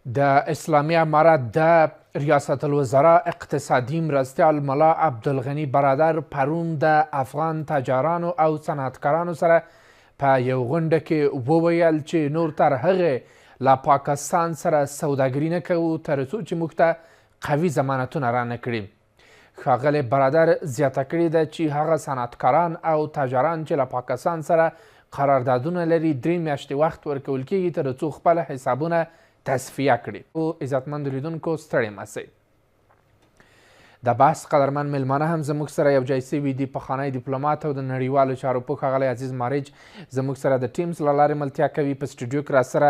د اسلامي امارت د ریاست الوزرا اقتصادي مرستیال ملا عبدالغني برادر پرون د افغان تجارانو او صنعتکارانو سره په یو غونډه کې وویل چې نور تر هغې له پاکستان سره سوداګري نه کوو تر څو چې موږ ته قوي ضمانتونه رانه کړي. ښاغلی برادر زیاته کړې ده چې هغه صنعتکاران او تجاران چې له پاکستان سره قراردادونه لري 3 میاشتې وخت ورکول کیږي تر څو خپل حسابونه تصفیه کړي. او عزتمندو لیدونکو ستړي مه سئ. د بحث قدرمن میلمانه هم زموږ سره یو ځای سوي دي. پخوانی دیپلومات او د نړیوالو چارو پوه ښاغلی عزیز مارج زموږ سره د ټیمز له لارې ملتیا کوي. په سټوډیو کې راسره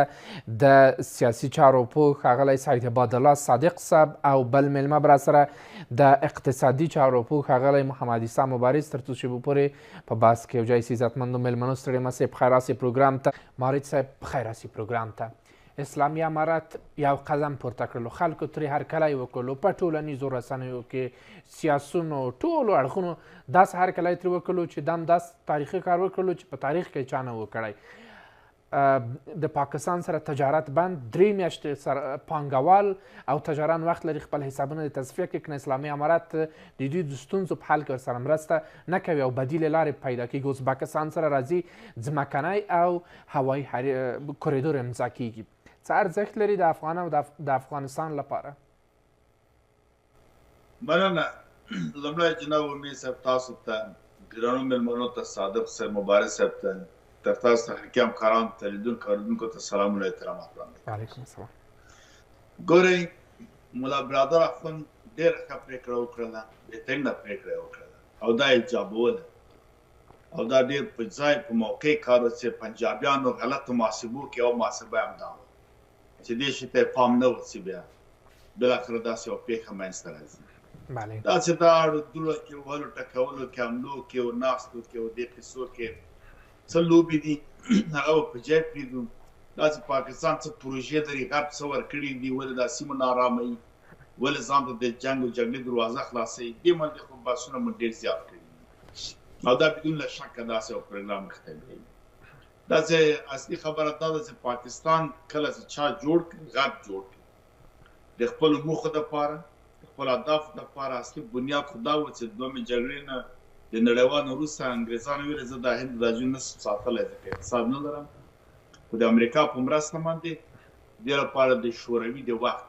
د سیاسي چارو پوه ښاغلی سید عبادالله صادق صاحب او بل میلمه به راسره د اقتصادي چارو پوه ښاغلی محمد عیسی مبارز تر څو شېبو پورې په بحث کې یو ځای سي. عزتمندو میلمنو ستړي مه سئ، پخیر راسئ پروګرام ته. مارج صاحب پخیر راسئ پروګرام ته. اسلامي امارت یو قدم پورته کړلو، خلکو ترې هرکلی وکړلو، په ټولنیزو رسنیو کې سیاسونو ټولو اړخونو داسې هرکلی ترې وکړلو چې دم داس تاریخي کار وکړلو چې په تاریخ کې چا نه و کړی. د پاکستان سره تجارت بند، 3 میاشتې سره پانګوال او تجاران وخت لري خپل حسابونه د تصفیه کړي، کنه اسلامي امارت د دوی د ستونزو په حل کې ورسره مرسته نه کوي او بدیلې لارې پیدا کیږي. ازبکستان سره راځي ځمکنی او هوایي کوریدور امضا کیږي. څه ارزښت لري د افغان او د افغانستان لپاره؟ مننه. لومړی جناب امید صاحب تاسو ته، ګرانو مېلمنو ته، صادق صاحب، مبارز صاحب ته، تر تاسو تخنیکي همکارانو ته، لیدونکو اورېدونکو ته سلامونه احترامات وړاندې کوم. وعلیکم السلام. ګورئ، ملا برادر اخوند ډېره ښه پرېکړه وکړله، بهترینه پرېکړه یې وکړله او دا یې ایجابوله او دا ډېر په ځای په موقع کار و چې پنجابیانو غلطو محاسبو کې یوه محاسبه یې همدا وه چې دې شي ته یې پام نه و چې بیا بالاخره داسې یوه پېښه منځته راځي. دا چې دا اړو دوړو کې وهلو ټکولو کې حملو کې او ناستو کې او دې قصو کې څه لوبې دي هغه به په ځای پرېږدو. دا چې پاکستان څه پروژې لري، غرب څه ورکړي دي، ولې دا سیمه نااراموي، ولې ځان ته د جنګ او جګړې دروازه خلاصوي، دې باندې خو بحثونه مو ډېر زیات کړي دي او دا بدون له شکه داسې یو پروګرام مخته بیایي. دا چې اصلي خبره دا ده چې پاکستان کله چې چا جوړ کړ، غرب جوړ کړ د خپلو موخو دپاره، د خپلو اهدافو دپاره. اصلي بنیاد خو دا و چې دومې جګړې نه د نړیوالو وروسته انګریزانو ویل زه دا هند دا جون نشم ساتلی ځکه اقتصاد نه لرم، خو د امریکا په مرسته باندې دې لپاره د شوروي د وخت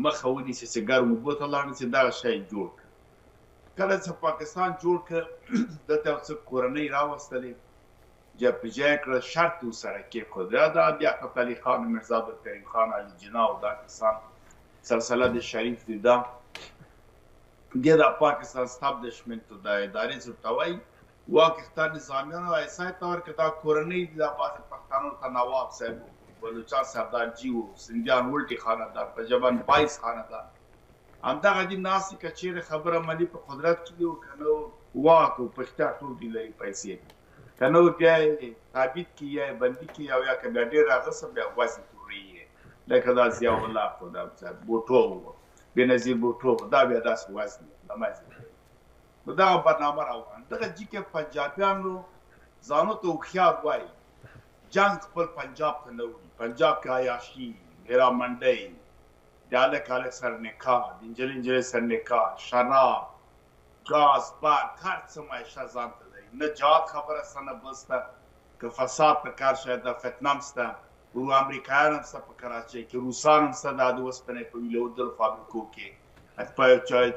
مخه ونیسي چې ګرم اوبو ته لاړ نشي، دغه شی جوړ کړ. کله چې پاکستان جوړ کړ دلته یو څه کورنۍ راوستلې، جای په جای کړل، شرط یې ورسره کېښود. دا لیاقت علي خان، میرزا عبدالکریم خان، علي جناح او دا کسان سلسله د شریف دی، دا دې دا پاکستان establishment دا ادارې چې ورته وایي واک اختیار نظامیانو ایسای ته ورکړه. دا کورنۍ دي، دا بعضې پښتنو ته نواب صاحب و، بلوچان سردار جي و، سندیان ولټي خاندان، پنجابان بایس خاندان، همدغه دي ناستې که چېرې خبره مني په قدرت کې دي او که نه واک او په اختیار ټول دوی لري پیسې، که نه بیا یې تابعید کړي یا یې بندي کړي او یا که بیا ډېر راغسه بیا وزن توروي یې، لکه دا ضیاء الله خو دا بوټو و، بېنظیر بوټو، دا بیا داسې وزن له منځه تللی. نو دغه برنامه روانه. دغه جي کې پنجابیانو ځانو ته هوښیار وایي، جنګ خپل پنجاب ته نه وړي. پنجاب کې عیاشي، هیرامنډۍ، د هلک هلک سره نکاح، د نجلۍ نجلۍ سره نکاح، شراب، ګاز، برق، هر څه معیشت ځان ته لري. نه جهاد خبره سته نه بل سته، که فساد په کار شی دا فتنه هم سته، امریکایان هم سته په کراچۍ کې، روسان هم سته دا د اوسپنې په ویلودلو فابریکو کې،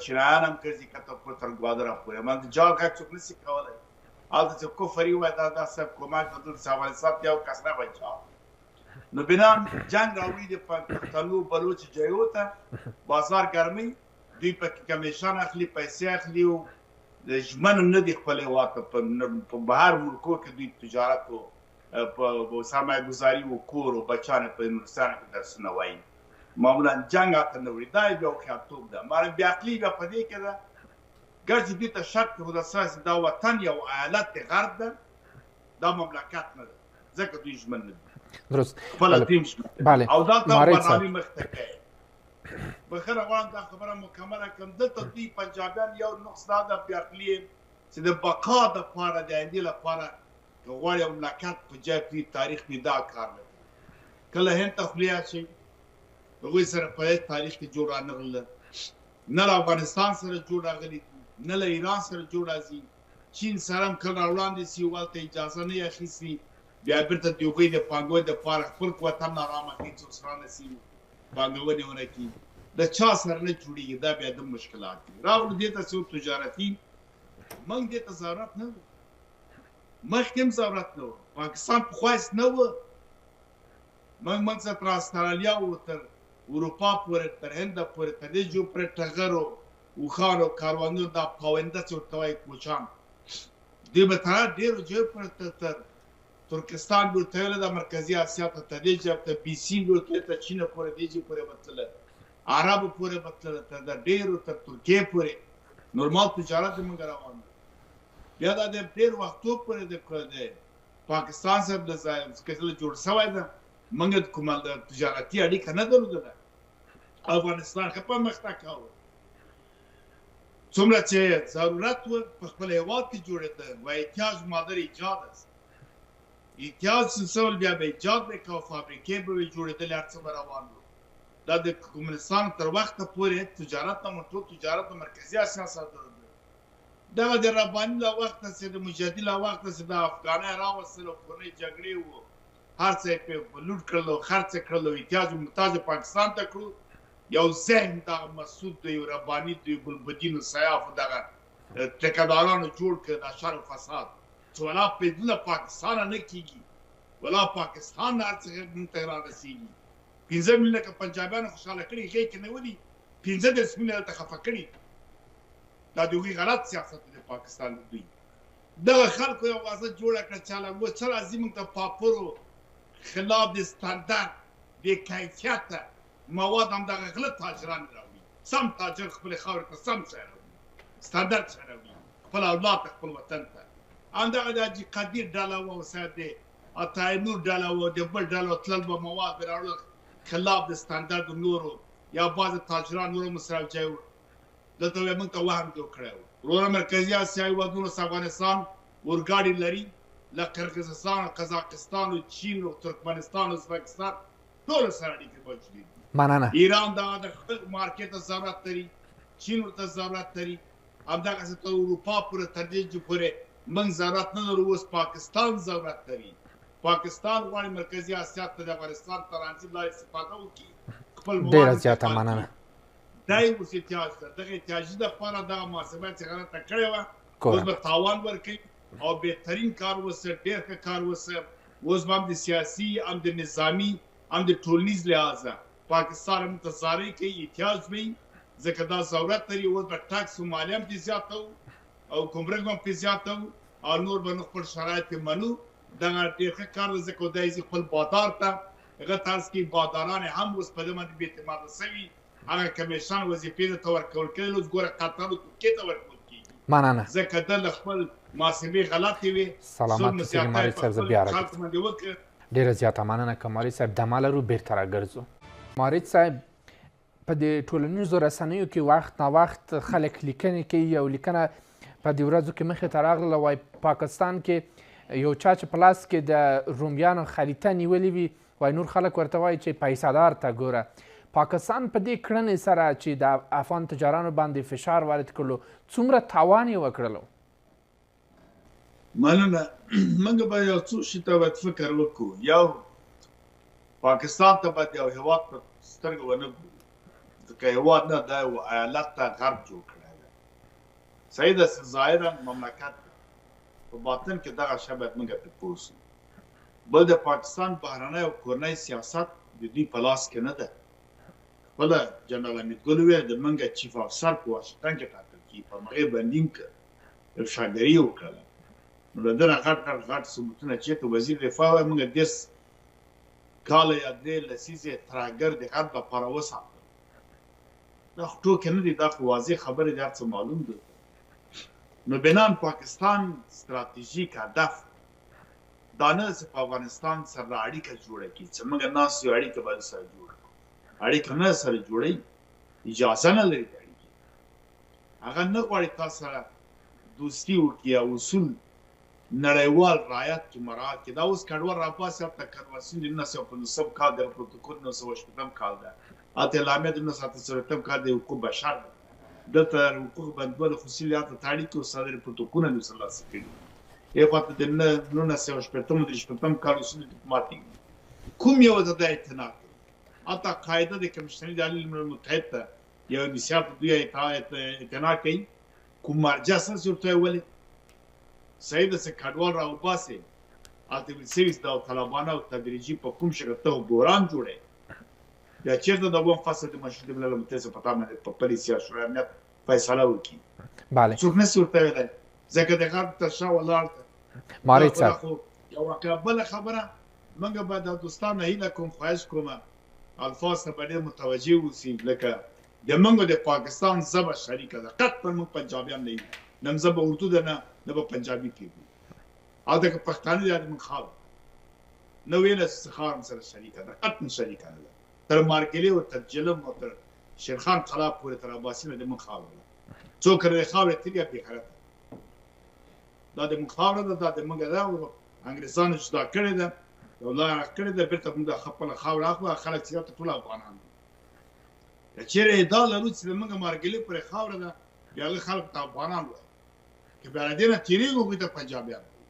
چینایان هم ګرځي کته پورې تر ګوادره پورې. باندې جهاد غږ څوک نسي کولی. هلته چې کفر یې ووایي دا دا صاحب کومک به دلته افغانستان ته یو کس نه وایي جهاد. نو بنا جنګ راوړي د پښتنو بلوچ جایو ته، بازار ګرمي، دوی پکې کمیشن اخلي، پیسې اخلي او ژمن نه دي خپل هېواد ته. په بهر ملکو کې دوی تجارت او په سرمایه ګذاري او کور او بچیان په یونیورسټیانو کې درسونه وایي. معمولا جنګ هلته نه وړي. دا یې بیا هوښیارتوب ده. معنی بې عقلي بیا په دې کې ده، ګر چې دوی ته شرط کېښودل سوی چې دا وطن یو ایالت د غرب ده، دا مملکت نه ده، ځکه دوی ژمن نه دي. درست. خپله دوی هم ژمن نه دي. او دلته برنامې مخته کوي. بخښنه غواړم دا خبره مکمله کړم. دلته دوی پنجابیان یو نقص دا ده بې عقلي چې د بقا دپاره، د آیندې لپاره که غواړي یو مملکت په جای پرېږدي، تاریخ پرې دا کار نه کوي. کله هند ته خولې اچوي، هغوی سره په هېڅ تاریخ کې جوړ رانغلل، نه له افغانستان سره جوړ راغلي دي، نه له ایران سره جوړ راځي. چین سره هم کله راوړاندې سي، هلته اجازه نه یې اخیستي، بیا بیرته د هغوی د پانګونې دپاره خپل وطن نارامه کوي چې اوس رانه سي پانګونې ونه کړي. د چا سره نه جوړیږي، دا بیا د مشکلات دي. راغلو دې ته چې تجارتي موږ دې ته ضرورت نه لرو، مخکې هم ضرورت نه و، پاکستان پخوا هېڅ نه و. موږ څه تر استرالیا و، تر اروپا پورې، تر هند پورې، تر دې جو پورې ټغرو، اوښانو، کاروانونو دا پاونده چې ورته وایي کوچان، دوی به تر ډېرو ځایو پورې تر ترکستان به ورته ویله، د مرکزي اسیا ته تر دې ځای تر بیسین به ورته تر چینه پورې دې ځای پورې به تلله، عربو پورې به تلله، تر د ډېرو تر ترکیې پورې نورمال تجارت موږ روان و. بیا دا د ډېر وختو پورې د پاکستان سره د کله جوړ شوی ده، موږ کومه تجارتي اړیکه نه درلودله. افغانستان ښه پرمختګ کاوه، څومره چې ضرورت و په خپل هېواد کې جوړېده. و احتیاج مادر ایجاد است، احتیاج سول بیا به ایجاد به کاوه، فابریکې به وې جوړېدلې، هر څه به روان وو. دا د کمونستانو تر وخته پورې تجارت نه، ټول تجارت د مرکزي اسیا سره درلود. دغه د رباني له وخته چې د مجددي له وخته چې د افغانۍ راوستل او کورنۍ جګړې وو، هر څه یې پرې لوټ کړل او خرڅ یې کړل او احتیاج و محتاج پاکستان ته کړو. یو ذهن دغه مسعود دی، رباني دی، ګلبدین و سیاف و دغه ټیکهدارانو جوړ کړ دا شر و فساد چې ولا پېدونه پاکستانه نه کېږي، ولا پاکستان نه هر څه موږ ته رارسېږي. 5 میلیونه که پنجابیانو خوشحاله کړي، غېږ کې نیولي، 35 میلیونه دلته خفه کړي. دا د هغوی غلط سیاست دی د پاکستان د دوی. دغه خلکو یو آوازه جوړه کړه چې هله اوس څه راځي موږ ته پاپرو خلاف د ستندرد بې کیفیته مواد هم دغه غله تاجران راوړي. سم تاجر خپلې خاورې ته سم شی راوړي، ستندرد شی راوړي خپل اولاد ته، خپل وطن ته. همدغه د حاجي قدیر ډله وه او صاحب د عطای نور ډله وه، د بل ډله وه، تلل به مواد به راوړل خلاف د ستندرد نورو، یا بعضې تاجران نور هم سره یوځای وو. دلته به موږ ته وهم جوړ کړی و. وروره مرکزي اسیا هېوادونو اوس افغانستان اورګاډي لري، له قرغیزستان او قزاقستان او چین او ترکمنستان او ازبکستان ټولو سره اړیکې موجودې دي. مننه. ایران دغه د خپل مارکیټ ته ضرورت لري، چین ورته ضرورت لري، همدغسې تر اروپا پورې تر دې چې پورې موږ ضرورت نه لرو. اوس پاکستان ضرورت لري، پاکستان غواړي مرکزي اسیا ته د افغانستان ترانزیت لارې استفاده وکړي، خپل مواد ډېره زیاته انتقال مننه. کړي. دی اوس احتیاج ده، دغه احتیاجي دپاره دغه محاسبه چې غلطه کړې وه اوس به تاوان ورکوي او بهترین کار وسه، ډېر ښه کار وسه. اوس به هم د سیاسي، هم د نظامي، هم د ټولنیز لحاظه پاکستان موږ ته زارۍ کوي، احتیاج به وي، ځکه دا ضرورت لري. اوس به ټکس او مالیه هم پرې زیاتوو او ګمرک به هم پرې زیاتوو او نور به نو خپل شرایط پرې منو. دغه ډېر ښه کار دی، ځکه دی ځي خپل بادار ته، هغه ته عرض کوي. باداران یې هم اوس په دې باندې بې اعتماده سوي، هغه کمیشن وظیفې ته ورکول کېدل، اوس ګوره قطر او ترکیې ته ورکول کېږي. مننه. ځکه ده له خپل محاسبې غلطې وې، سلامت ظلم اوسئ زیاتی ماري په صاحب، زه خپل بیا خلکو راګرځم. باندې وکړ. ډېره زیاته مننه کمالي صاحب، دمه لرو بېرته راګرځو. ماري صاحب، په دې ټولنیزو رسنیو کې وخت نا وخت خلک لیکنې کوي، یو لیکنه په دې ورځو کې مخې ته راغله، وایي پاکستان کې یو چا چې په لاس کې د رومیانو خریطه نیولې وي، وایي نور خلک ورته وایي چې پیسهدار ته ګوره. پاکستان په دې کړنې سره چې د افغان تجارانو باندې فشار وارد کړلو، څومره تاوان یې وکړلو؟ مننه. موږ به یو څو شي ته باید فکر وکړو. یو، پاکستان ته باید یو هیواد په سترګه ونه ګورو، ځکه هیواد نه دا یو ایالت ته غرب جوړ کړی دی. صحیح ده چې ظاهراً مملکت دی، په باطن کې دغه شی باید موږ پرې پوه شو. بل، د پاکستان بهرنی او کورنی سیاست د دوی په لاس کې نه دی. خپله جنرال حمید ګل وویل د موږ چیف افسر په واشنګټن کې ټاکل کېږي، په هغې بندي کړ، افشاګري یې وکړله. نو له ده نه غټ غټ غټ ثبوتونه چېرته وزیر دفاع وایي موږ 30 کاله یا 3 لسیزې ترهګر د غرب لپاره وساتل. دا خو ټوکې نه دي، دا خو واضح خبرې دي، هر څه معلوم دي. نو بنان پاکستان ستراتیژیک هدف دا نه چې په افغانستان سره اړیکه جوړه کړي، چې موږ ناست یو اړیکه به سره جوړه کړو. اړیکه نه سره جوړوي، اجازه نه لري د اړیکې. هغه نه غواړي تا سره دوستي وکړي او اصول نړیوال رعایت کې مراعات کړي. دا اوس کډوال راپاسي، هلته کنوانسیون د 1950 کال دی، پروتوکول 1960 کال ده، هلته اعلامیه د 1948 کال د حقوق بشر ده، دلته حقوق بندول خصوصي لحاظ ته اړیکې او صادر پروتوکولونه دي سره لاسلیک کړي. یو خواته د 1960 63 کال اصول ډیپلوماټیک دي، کوم یو ته دا اعتنا کوي؟ حتی قاعده د کمشنري د عالي ملل متحد ته یو بسیار ته دوی اعتنا کوي، کوم مرجع څه ورته ولې صحیح ده چې کډوال راوباسي، هلته ویل شوي چې داوطلبانه او تدریجي په کوم شکل ته بحران جوړوي، بیا چېرته د اووم فصل د منشور د ملل متحد په تا باندې په پلي سیاسي شورای امنیت فیصله وکړي. بله. څوک نشي ورته ویلی ځکه د غرب تر شا ولاړ ده. ماري صاحب خو یو واقعا بله خبره، موږ به د دوستانو هیله کوم، خواهش کوم الفاظ ته به ډېر متوجه اوسي، لکه د موږ د پاکستان ژبه شریکه ده، قطعا موږ پنجابیان نه یو، نه ژبه اردو ده نه به پنجابي کېږو، او دغه پښتانه دي موږ خاوره نه ویله چې خاوره سره شریکه ده، قطعا شریکه نه ده، تر مارګلې او تر جلم او تر شیرخان قلا پورې تر عباسي نه د موږ خاوره ده، څوک د خاورې تېر یا بېغیرته، دا د موږ خاوره ده، دا د موږ ده، انګریزانو جدا کړې ده، یو لاره کړې ده، بېرته موږ خپله خاوره اخلو، خلک چې هلته ټول افغانان دي. که چېرې ادعا لرو چې د موږ مارګلې پورې خاوره ده، بیا هغه خلکو ته افغانان وایي، که بیا له دې نه تېرېږو هغوی ته پنجابیان وایي،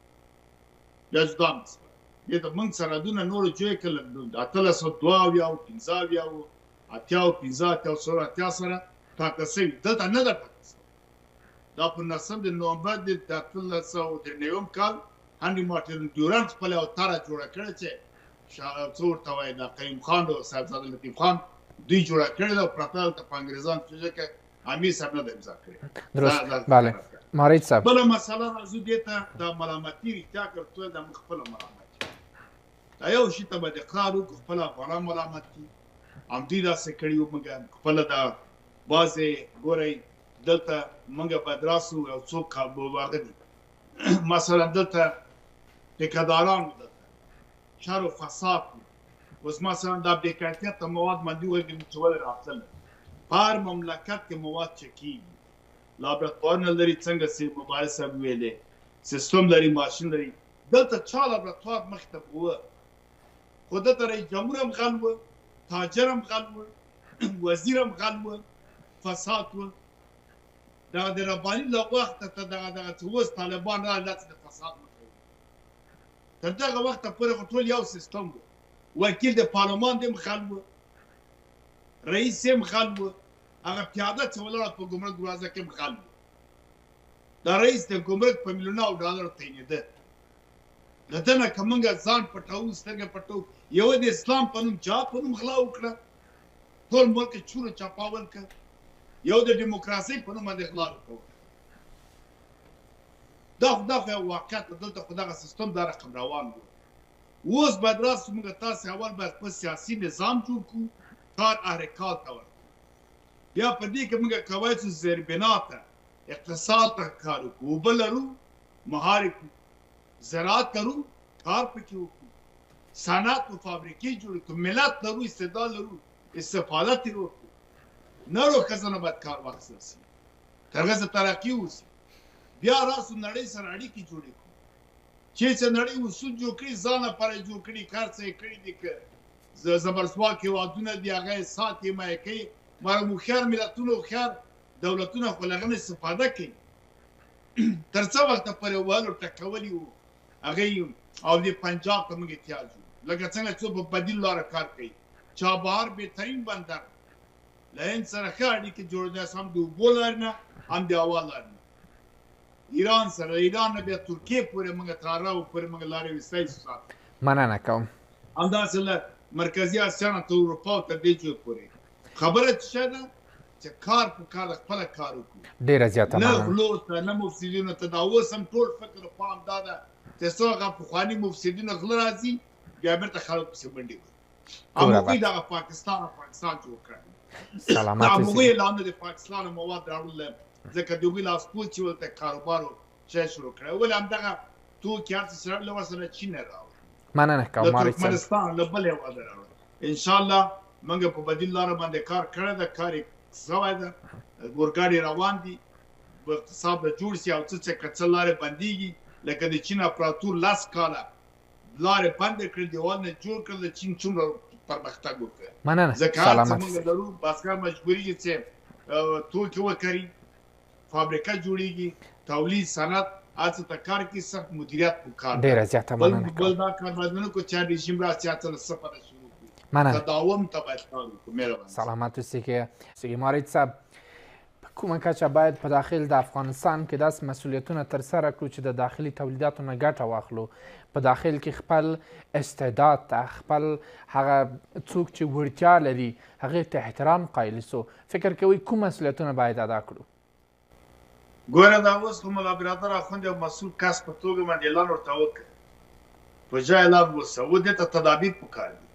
بیا جدا مسله. دې ته موږ سرحدونه نورو جوړ کړل، 1872 او 75 او 80 او 85 او 84 سره ټاکل شوي، دلته نه ده ټاکل شوې. دا په 19 د نومبر د 1893 کال هنري مارټین ډیورنډ خپله یوه طرح جوړه کړې چې څه ورته وایي، دا قیوم خان او صاحبزاده لطیف خان دوی جوړه کړې ده او پرته هلته په انګریزانو چې ځکه امیر صاحب نه ده امضا کړې. درست. بله. مارید صاحب بله مسله راځو دې ته، دا ملامتي رښتیا کړ دا موږ خپله ملامتي، دا یو شي ته باید اقرار وکړو، خپله افغانان ملامت دي، همدوی داسې کړي وو. موږ خپله دا بعضې ګورئ دلته موږ باید راسو یو څوک هغه دي، مثلا دلته ټیکهداران وو، دلته شر و فساد وو. اوس مثلا دا بې کیفیته مواد باندې وغږېږو چې ولې راتلل، په هر مملکت کې مواد چکېږي، لابراتوارونه لري، څنګه چې مبارز صاحب ویلې سیستم لري، ماشین لري، دلته چا لابراتوار مخې ته بوه؟ خو دلته رئیس جمهور هم غل و، تاجر هم غل و، وزیر هم غل و، فساد و. دغه د رباني له وخته ته دغه دغه چې اوس طالبان راغلل داسې د فساد مخه ونیوله، تر دغه وخته پورې خو ټول یو سیستم و، وکیل د پارلمان دی هم غل و، رئیس هم غل و، هغه پیاده چې ولاړه په ګمرک دروازه کې هم غل و، دا رئیس د ګمرک په میلیوناو ډالر تعینېده. له ده نه که موږ ځان پټوو، سترګې پټوو، یوه د اسلام په نوم جهاد په نوم غلا وکړه، ټول ملک یې چور چپاول کړ، یو د دیموکراسۍ په نوم باندې غلا وکړه. دا خو دا خو یو واقعیت ده، دلته خو دغه سیستم دا رقم روان و. اوس باید راسو موږ تاسې اول باید خپل سیاسي نظام جوړ کړو، کار اهل کار ته ورکړو، بیا په دې کې موږ کوای شو زیربنا ته، اقتصاد ته کار وکړو، اوبه لرو مهار یې کړو، زراعت لرو کار پکې وکړو، صنعت او فابریکې جوړې کړو، ملت لرو، استعداد لرو، استفاده ترې وکړو، نورو ښځو نه باید کار واخیستل شي تر هغه چې ترقي وشي. بیا راسو نړۍ سره اړیکې جوړې کړو، چې څه نړۍ اصول جوړ کړي، ځان لپاره یې جوړ کړي، کار څه یې کړي دي، که زبرځواک هېوادونه دي هغه یې ساتي حمایه کوي، مګر هوښیار ملتونه هوښیار دولتونه خو له هغه نه استفاده کوي. تر څه وخته پورې وهلو ټکولي وو هغه او د پنجاب ته موږ احتیاج وو، لکه څنګه چې په بدیل لاره کار کوي. چابهار بهترین بندر له هند سره ښه اړیکې جوړېدای شي، هم د اوبو لارې نه هم د هوا لارې نه، ایران سره، ایران نه بیا ترکیې پورې موږ تر عربو پورې موږ لارې ویستای شو. مننه کوم. همداسې له مرکزي اسیا نه تر اروپا او تر دې ځایه پورې. خبره څه ده چې کار په کار خپله کار وکړو، ډېره زیاته نه مننه. غلو ته نه مفسدینو ته. دا اوس هم ټول فکر او پام دا ده چې څو هغه پخواني مفسدینو غله راځي بیا بېرته خلک پسې منډې وهي. هغوی دغه پاکستان او پاکستان جوړ کړی. سلامت دا اوسئ. هغوی اعلانونه د پاکستان مواد راوړل، ځکه د هغوی لاسپوڅي ورته کاروبار شی شروع کړی. ولې همدغه توکي هر څه سره له ورسره چین نه راوړل، مننه کوم له ماري صاحب. ترکمنستان له بل هېواده راوړل. انشاءالله موږ په بدیل لاره باندې کار کړی ده، کار یې سوی ده، اورګاډي روان دي، اقتصاد به جوړ شي او څه چې که څه لارې بندېږي لکه د چین امپراتور لس کاله لارې بندې کړې، دیوالونه جوړ کړل، د چین څومره پرمختګ وکړ. مننه، ځکه هر څه سلامت موږ اوسئ. لرو، بزګر مجبوریږي چې توکي وکري، فابریکه جوړیږي، تولید، صنعت، هر څه ته کار کوي، سخت مدیریت پکار ده. ډیره زیاته بل مننه بل کوم. دا کار باید ونه کړو چې هر رژیم راسي هر څه له صفره شروع کړو. مننه. تداوم ته باید کار وکړو. مهرباني. سلامت اوسئ. مارید صاحب، په کومه کچه باید په داخل د افغانستان کې داسې مسولیتونه ترسره کړو چې د داخلي تولیداتو نه ګټه واخلو، په داخل کې خپل استعداد ته، خپل هغه څوک چې وړتیا لري هغې ته احترام قایل سو؟ فکر کوئ کوم مسولیتونه باید ادا کړو؟ ګوره دا اوس خو ملا برادر اخوند یو مسؤل کس په توګه باندې اعلان ورته وکړ، په جای اعلان وسه و دې ته تدابیر پکار دي.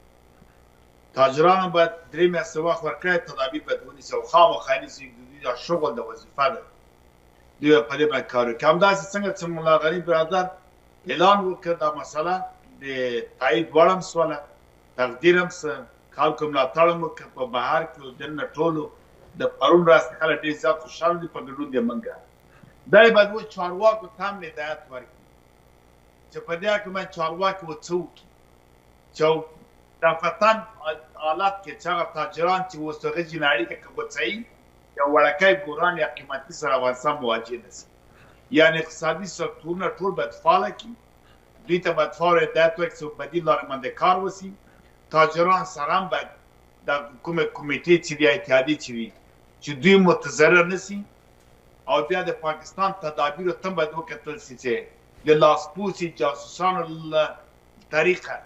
تاجرانو باید 3 میاشتې وخت ورکړی، تدابیر باید ونیسي او خامخا نیسي، د دوی دا شغل د وظیفه ده، دوی په دې باید کار وکړي. همداسې څنګه چې ملا غني برادر اعلان وکړ، دا مسله د تایید وړ هم سوله، تقدیر هم سه، خلکو ملاتړ هم وکړ، په بهر کې او دننه ټولو د پرون راستې خلک ډېر زیات خوشحاله دي په ګډون د منګه. دا یې باید اوس چارواکو ته هم هدایت ورکړي چې په دې هکله باید چارواکي اوس څه وکړي چې دفتن حالت کې چې هغه تاجران چې اوس هغه جن اړیکه که غوڅوي، یو وړکی بحران یا قیمتي سره افغانستان مواجه نه سي. یعنې اقتصادي سکتورونه ټول باید فعاله کړي، دوی ته باید فعال هدایت ورکړي چې په بدیل لارې باندې کار وسي. تاجران سره هم باید د کومې کمیټې چې دي، اتحادیې چې دي، چې دوی متضرر نه سي. او بیا د پاکستان تدابیرو ته هم باید وکتل سي چې د لاسپوڅي جاسوسانو له طریقه،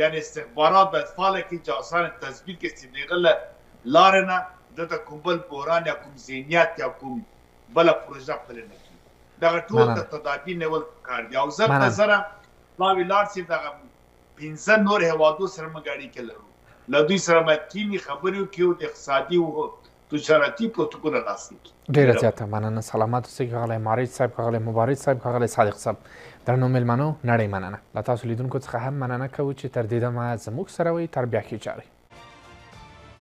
یعنې استخبارات باید فعاله کړي، جاسوسان تثبیت کړي چې د هغه له لارې نه دلته کوم بل بحران یا کوم ذهنیت یا کوم بله پروژه پلې نه کړي. دغه ټول ته تدابیر نیول پکار دي. او زر تر زره پلاوي لاړ سي، دغه 5 نور هېوادو سره موږ اړیکې لرو، له دوی سره باید کښېني، خبرې وکړي او د اقتصادي او تجارتي پروتوکول لاسلیک کړي. ډیره زیاته مننه، سلامت اوسئ ښاغلی مارج صاحب، ښاغلی مبارز صاحب، ښاغلی صادق صاحب. درنو میلمنو نړۍ مننه. له تاسو لیدونکو څخه هم مننه کوو چې تر دې دمه زموږ سره وئ. تر بیا ښې چارې.